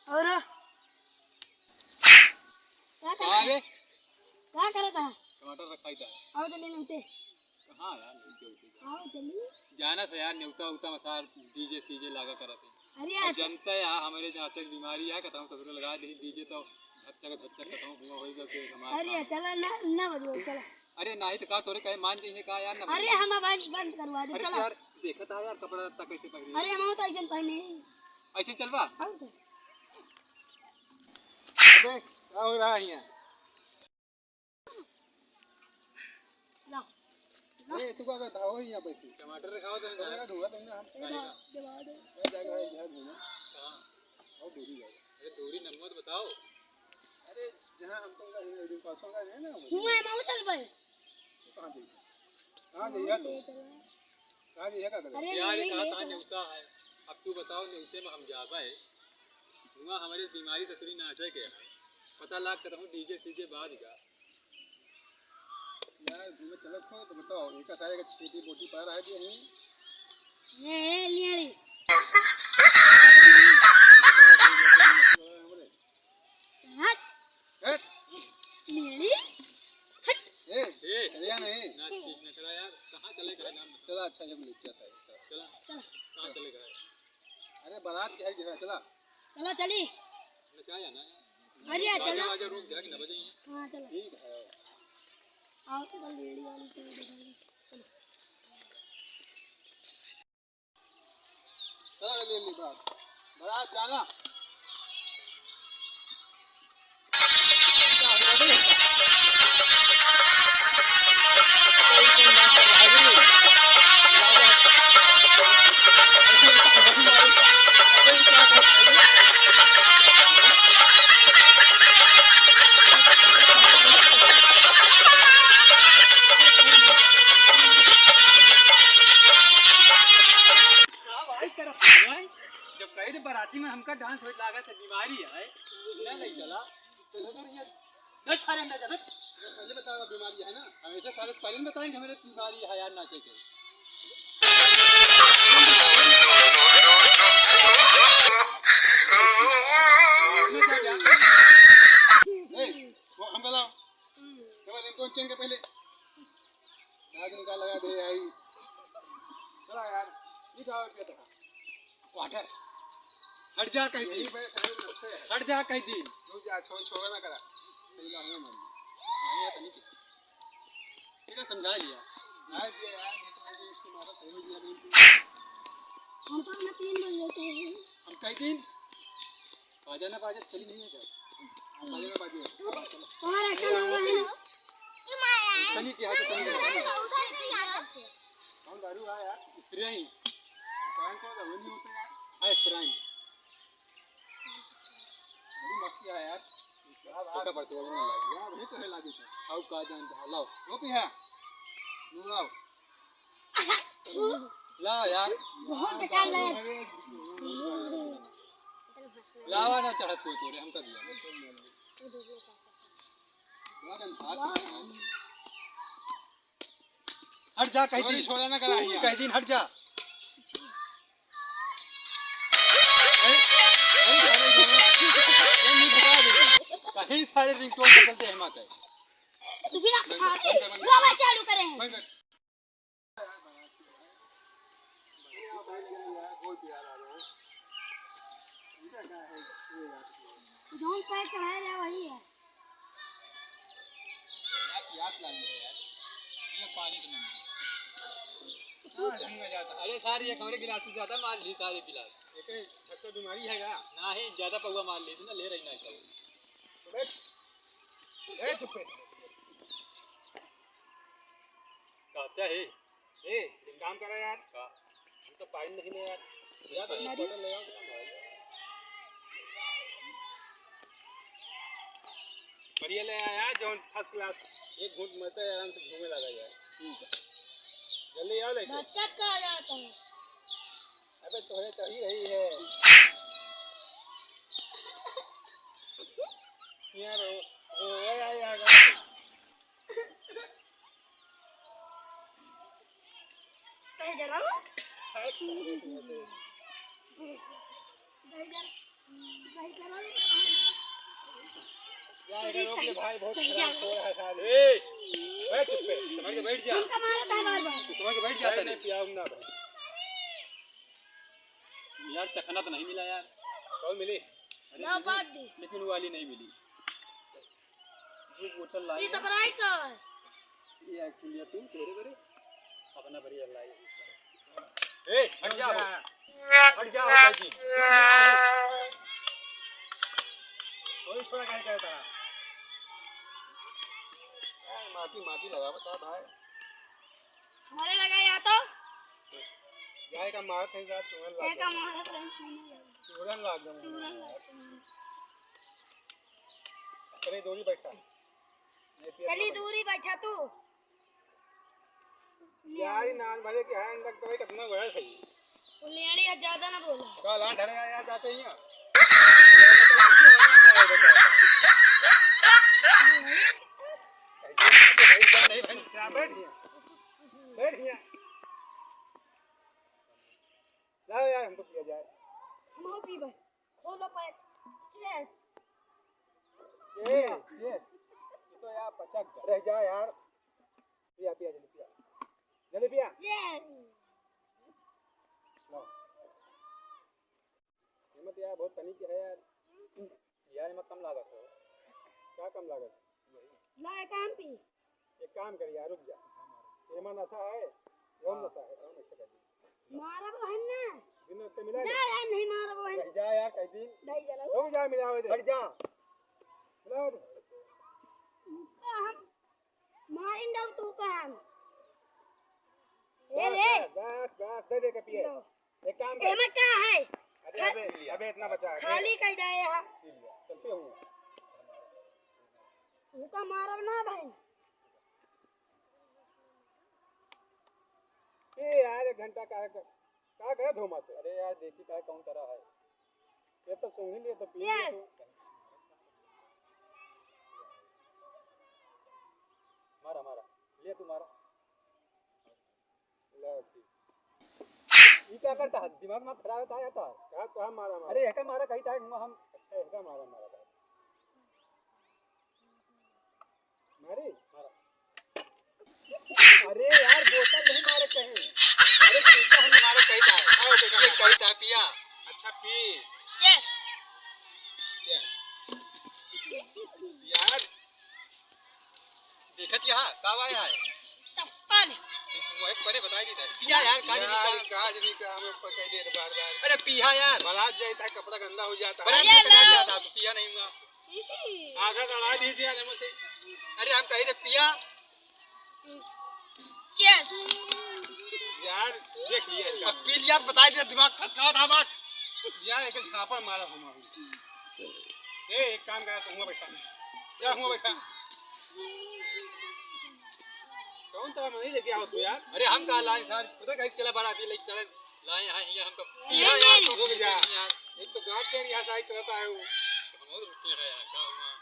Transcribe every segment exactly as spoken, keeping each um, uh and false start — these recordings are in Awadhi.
और का का करत है? रे? का करत है? टमाटर रखाई था। आओ जल्दी न्योते। कहाँ यार, न्योते होते जा। आओ जल्दी। जाना था यार, न्योता उता में सार DJ CJ लागा करत है। अरे और यार। जनता है यार, हमरे जहाँ तक बीमारी है, कहता हूँ ससुर लगा दी DJ तो धच्चक धच्चक कहता हूँ, हुआ होई गया कि हमारा अरे काम। चला ना, ना बजवाओ, चला। अरे नाही तो का तोरे कहे मान जाइए का यार, ना अरे बजवाओ। हम बंद, बंद करवा दे, अरे चला। यार, देखत है यार, कपड़ा लत्ता कैसे पहने। अरे हम तो ऐसे पहने हैं। ऐसे चलबा? और तो। अबे, का हो रहा है यहाँ? ला। ए, तू का करता हो यहाँ बैठी? टमाटर रखाओ तो अरे, यार, धुआ देंगे हम। ए, बा-, दबा दे। ए, जाएगा, है, जाएगा घूमने। कहाँ? और दूरी जाएगा। अरे, दूरी नंबर बताओ। अरे, जहाँ हम तुमका, ये, ये पासों का है ना, वो। हुआ है, मामा चल भाई। कहाँ जाइए? कहाँ जाइए तो? ले चला। कहाँ जाइए, का करे? अरे यार, नहीं, ये कहा ले था चला। न्योता है। अब तू बताओ, न्योते में हम जाबे। हुआ हमारे बीमारी से थोड़ी नाचे के है। पता लाग करता हूँ, DJ CJ बाद का। यार, घूमे चलत हो तो बताओ, इनका सारे का खेती बोटी पड़ा रहा है कि नहीं? ये, ये, लिया रे। हट। हट। लिया रे। हट। ए, ए, चलिया नहीं। ना, ठीक ना करा यार, कहाँ चले, कहाँ जाना? चला, अच्छा, जब ले जाता है, चला। चला। चला। कहाँ चले गए? अरे, बारात के है, चला। चला, चली। नचाया ना। अरे, बाजा, चला। बाजा रोक दिया कि ना बजाइए। हाँ, चला। ठीक है। आओ, तो कल रेडी वाली चल दिखाई। चलो। चला, ले ली बारात। बारात जाना। हाँ भाई, करत है भाई। जब कहे थे बाराती में हमका डांस होत लागत है, बीमारी है, ना ले चला। चलो, चलो, ये नहीं खा रहे अंदर, चलो। पहले बताओ, बीमारी है ना? हमेशा सारे पहले बताएंगे, हमारे बीमारी है यार, नाचे के। इसमें क्या, क्या? ए, वो हम बताओ। चलो, रिंगटोन चेंज के पहले। नाक निकाल लगा दे आई। चला यार, ये क्या हो गया था? क्वार्टर। हट जा कहीं यही दिन। बड़े सारे रखते हैं। हट जा कहीं दिन। रुक जा, छोड़, छोड़ ना करा। सही बात है, मान। नहीं, तो नहीं। ठीक है, समझा लिया। समझा दिया यार, नहीं तो मैं भी इसकी माँ को सही नहीं दिया बिल्कुल। हम तो अपना तीन बजे लेते हैं। हम कहीं दिन बाजा ना बाजा, चली नहीं है क्या? बाजा ना बाजे। तुम्हारा क्या नाम है? तनी के हाथ से तनी के हाथ से। कौन दारू है यार? स्प्राइट। स्प्राइट तो दारू नहीं होता यार। हाँ, स्प्राइट। बड़ी मस्ती है यार। क्या बात। छोटा पड़ते वाला ना लागे। यार, वही तो है लागे तो। आओ का जानता है, लाओ। वो भी है। लो लाओ। ला यार। बहुत बेकार लगा। लावा ना चढ़त कोई तोरे, हम कर दिया। हट जा, कह छोरी दिन। छोरा ना करा हिया। कह दिन, हट जा। कहीं सारे रिंगटोन बदलते हैं माँ के। तू भी ना खा के वो आवाज चालू करे हैं। जौन पैर चढ़ाया जाए वही है। यार, प्यास लागी है यार। ये पानी तो नहीं। हाँ, ढंग में जाता। अरे सारी एक हमरे गिलास से ज्यादा मार ली, सारी गिलास। एक छक्का बीमारी है क्या? नहीं, ज्यादा पौवा मार ली थी ना, ले रही ना कल। बैठ। ए, चुप कर। कहता है। ए, एक काम करा यार। का? हम तो पानी नहीं ले यार। या तो हमारी बोतल ले आओ। बढ़िया ले आया, जौन first class। एक घूंट मरता है, आराम से घूमे लगा यार। ठीक है। जल्दी आओ लेके। बच्चा का आ जाता है। अबे तोहे तो ही रही है। यार, वो, वो, वो, आ, आ, आ, आ। कहीं जरा वो? कहीं जरा, कहीं जरा। अरे रोक ले भाई, बहुत खराब हो रहा है साले। ए, बैठ चुप पे। संभाल के बैठ जा। हमका मारता है बार-बार। तू संभाल के बैठ जा भाई, तनी। मैं पियाऊँ ना भाई। यार, चखना तो नहीं मिला यार। कौन मिली? अरे, ला, लेकिन, बात दे। लेकिन वो वाली नहीं मिली। दो बोतल लाई ये है। Sprite का है। ये actually तू तेरे बरे अपना बरे लाई। ए, हट जा, हट जा, हट जा, हट जा। कोई थोड़ा काहे कहता है? ए, माटी, माटी लगा बता भाई। हमारे लगा या तो? गाय का मारत है, साथ चूरन लाग गाय का गया। मारत है, चूरन लाग गया। चूरन लाग गया। चूरन लाग गया। चले दूरी बैठा। नहीं, फिर चली ना दूरी बैठा तू। यार, ये नान भरे के है, अंदर तो कितना बड़ा है। तू लेड़ी है, ज्यादा ना बोला। का लान ढरे आया जाते ही हैं। नहीं, नहीं, नहीं, बैठ गया। बैठ गया। लाओ यार, हमको पिया जाए। हम हो पीबे। खोलो पैक। Cheers। Cheers, cheers। ये तो यार पचक गया। रह जा यार। पिया, पिया, जल्दी पिया। जल्दी पिया। Cheers। लो। हिम्मत यार, बहुत तनी की है यार। यार, हिम्मत कम लागत हो। क्या कम लागत? ला, एक काम पी। एक काम कर यार, रुक जा। एमा नशा है, हम हाँ। नशा है, हम अच्छा कर देंगे। मारब हन ना। बिना ते मिला जा ले। यार, नहीं मारब हन। नहीं जा यार, कैदी। नहीं जाना। रुक जा, मिला दे। हट जा। मिला दे। का हम मारिन दो तू का हम। ए बस, रे। बस, बस, बस, दे दे के पिए। लो। एक काम कर। एमे का है? अबे, खा-, अबे, अबे इतना बचा है। खाली कर जाए यहाँ। पी लिया। चलते हुए। उनका मारब ना भाई। ए यार, एक घंटा का, का करे धूमा से? अरे यार, देखी का कौन करा है। ये तो सूंघी लिए तो पी लिए Cheers। तू। मारा, मारा। ले तू मारा। लो, ठीक। ई का करता है? दिमाग में खराब होता है यार। का, का मारा, मारा? अरे, एका मारा कही था, हम, हम अच्छा, एका मारा, मारा था। मारी? मारा। अरे यार, बोतल नहीं मारे कहीं। अरे, पीता है, मारे कही था। हाँ, ओके, ये कही था, पिया। अच्छा, पी। Cheers। Cheers। यार, देखत यहाँ, का आया है? चप्पल। वही परे बताई दी था। पिया यार, काज नहीं यार, का। काज नहीं का, हमें पकड़ दे बार बार। अरे पिया यार। बारात जाता है, कपड़ा गंदा हो जाता है। बारात ये जाता है, लो। जाता है, तो पिया नहीं हुआ। आधा लड़ा दीजिए यार, हमें से। अरे हम कहे थे पिया। Cheers। यार, देख लिया इनका। अब पी लिया, बताई दिया, दिमाग खराब था बस। यार, एक झापड़ मारा हूँ मैं। ए, एक काम करा, तू हुआ बैठा। जा, हुआ बैठा। कौन तरह में नहीं लेके आओ तू यार? अरे, हम कहाँ लाए सार? पता कैसे चला बारात, ये लेके चला, लाए हैं, ये हमको ये पिया यार, नहीं। तो रुक जा। यार। एक तो गांव के यहाँ से आई चलता है वो। हम और रुकते हैं यार, क्या हुआ?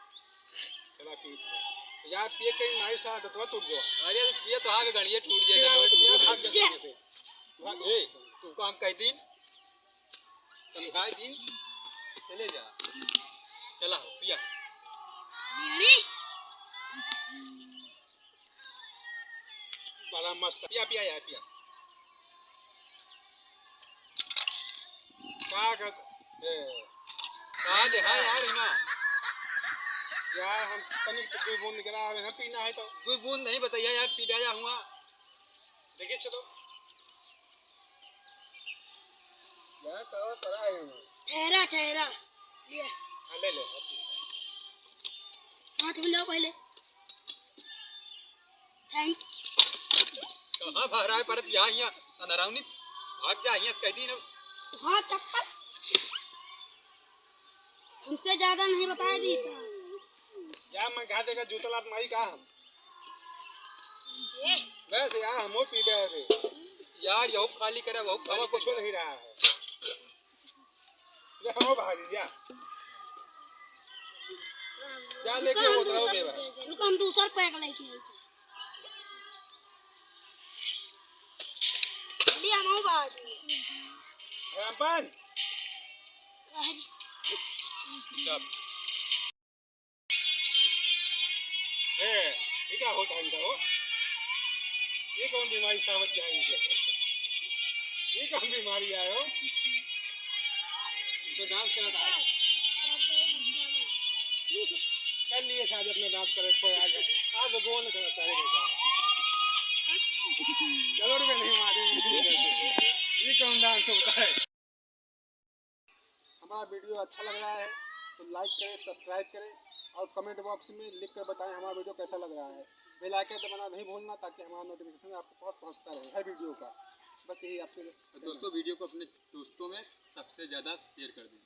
चला ठीक है। यार, पिए कहीं माई सा दतवा टूट गया। अरे, पिए तो हाँ, गड़िया टूट गया, पिया, दतवा टूट पिया गया। भाग जा जल्दी से। भाग। ए, तू काम कह दिन। समझाए दिन, चले जा। चला हो, पिया। बियड़ी? बड़ा मस्त। पिया, पिया यार, पिया। का कर, ए। का दे, हाँ यार, इमा। यार, हम तनिक तो दुई बूंद निकला, हमें पीना है तो। दुई बूंद नहीं बताइए यार, पी डाया हुआ। देखिए, चलो। यहाँ कहाँ पड़ा है वो? ठहरा, ठहरा। ले। हाँ, ले, ले। हाथ मिलाओ पहले। Thank। कहाँ भाग रहा है परत? यहाँ, यहाँ, अंधारावनी। भाग जा, यहाँ कह दी ना। हाँ, चप्पल। हमसे ज्यादा नहीं बताया दी था। यार, मैं कहा देगा, जूता लात मारी का हम? ए। बस यार, हम वो पी गए रे। यार, यहू खाली करे, वहू खाली कुछ करे। नहीं रहा है। जा, हो भाई, जा। जा, लेके हो, जाओ, बेवा। रुक, हम दूसर पैक लेके आई। ले, हम हो बाहर। रामपान। अरे। चुप। ए, ये क्या होता है इनका हो? ये कौन बीमारी सावत जाए इनके? ये कौन बीमारी आए हो? तो डांस करता है। कर लिए शायद अपना डांस करे, कोई आ जाए। आज तो गोल करता है बेटा। चलो रुपये नहीं मारे। ये कौन डांस होता है? हमारा वीडियो अच्छा लग रहा है तो लाइक करें, सब्सक्राइब करें और कमेंट बॉक्स में लिख कर बताएं हमारा वीडियो कैसा लग रहा है। बेल आइकन दबाना नहीं भूलना, ताकि हमारा नोटिफिकेशन आपके पास पहुंचता रहे हर वीडियो का। बस यही आपसे तो दोस्तों, वीडियो को अपने दोस्तों में सबसे ज़्यादा शेयर कर दें।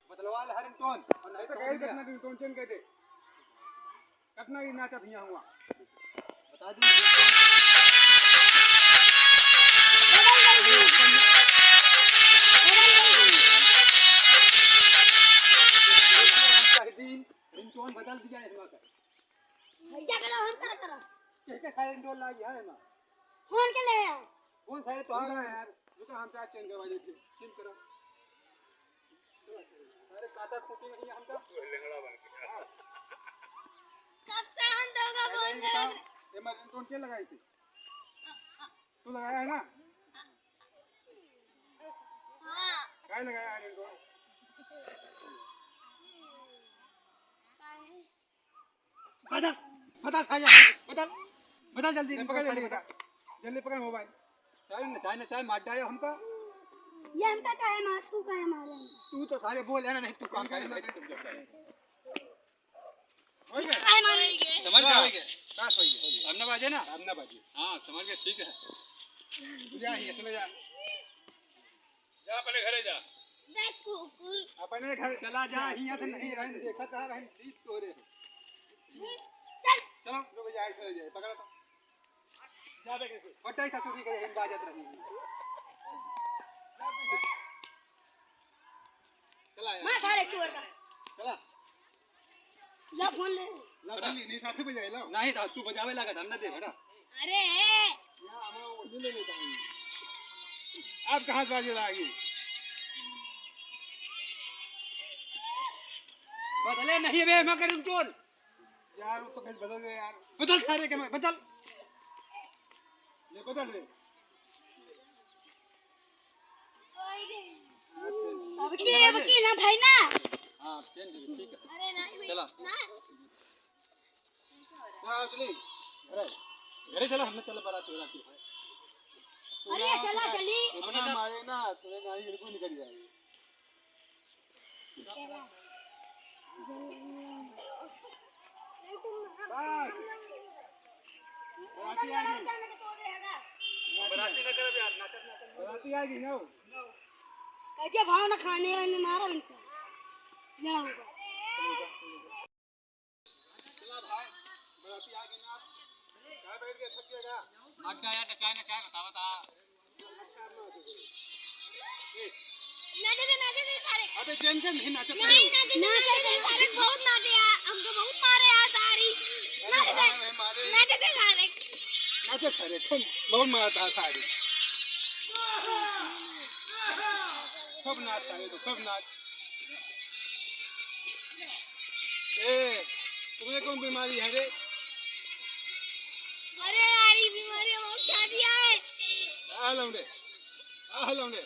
बदलवा ले हर रिंगटोन। और नहीं तो कह दे, अपना रिंगटोन चेंज कर दे। कितना ही नाचत हिया हुआ। बता दी। कह दी, रिंगटोन बदल दिया है हमारा। भैया करा, हम करा, करा। के के सारे रिंगटोन लाई है ना? फोन के ले आओ। फोन सारे तो आ रहा है यार। रुको, हम चाहे चेंज करवा देते हैं। चेंज करो। अरे काटा खूटी नहीं है हमका। तू लेंगड़ा बन के। हाँ। कब से हम दोगा अरे बोल नहीं रहे बताओ, हैं? ये मैं रिंगटोन के लगाई थी? तू लगाया है ना? हाँ। काय लगाया है रिंगटोन? काय? बदल, बदल, खा जा, बदल, बदल जल्दी, ले, पकड़ मोबाइल जल्दी, बदल। जल्दी पकड़ मोबाइल। चाहे नचाए, नचाए, मार डायो हमका। ये हमका काहे मार, तू काहे मारे? तू तो सारे बोल है ना, नहीं तू काम करे, नहीं तू जब करे। हो गया? काहे मारे? समझ गए? हो गया। बस हो गया, हो गया। अब ना बाजे ना? अब ना बाजे। हाँ, समझ गए, ठीक है। जा, ये चले जा। जा अपने घरे जा। जा कुकुर। अपने घर चला जा, हियां से नहीं रहन, देखा था रहन, दीप तोरे। चल। चलो, रुक जा, ऐसे हो जाए, पकड़ तो। जा बे, कैसे? बट्टा ही ससुरी के यही बाजत रही। जा बे, घर। चला यार। मार सारे चोर का। चला। ला फोन ले। ला, हटा। नहीं, नहीं, साथे बजाए, ला। नहीं, तो तू बजावे लगा, हम ना दे, हटा। अरे। या, हम वो ले लेता हूँ। आप कहाँ से बाजे लाएंगे? बदले नहीं बे, मैं करूँ चोर। यार, वो तो कहीं बदल गए यार। बदल सारे के मैं, बदल। ये बदल रे। अब की, अब की ना भाई ना। हाँ, चेंज हो गई, ठीक है। अरे नहीं भाई, चला। ना। चला, चली। अरे, घरे चला, हमने चला बारात हो जाती है। अरे, चला, चली। अपना मारे ना, तुम्हें गाड़ी बिल्कुल निकल जाएगी। बस। बराती आ गई। बराती ना करब यार, नाचत, नाचत। बराती आ गई ना। कैसे भाव ना खाने वाले मारा इनको। क्या होगा? चला भाई, बराती आ गई ना। कहाँ बैठ के थक गया क्या? हट जा यार, नचाए, नचाए, बता, बता। नाचे थे, नाचे थे सारे। अबे जेन के नहीं नाचे नहीं, थे। नाचे थे, नाचे थे सारे, बहुत नाचे यार, हमको बहुत मारे यार सारी। अरे नाचे थे, भाई, भाई, मारे। नाचे थे सारे। नाचे सारे, खूब बहुत मारा था सारी। खूब नाच सारे तो, खूब नाच। ए, तुम्हें कौन बीमारी है रे? अरे यार, ये बीमारी बहुत ज्यादा है। आ लौंडे, आ लौंडे।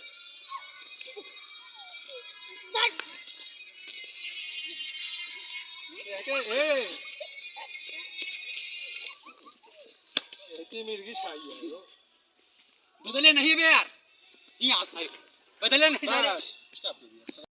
बट ए, ए, ए। एकी मिर्गी छाई है यो। बदले नहीं बे यार। नहीं आ सारे। बदले नहीं सारे। बस, stop कीजिए।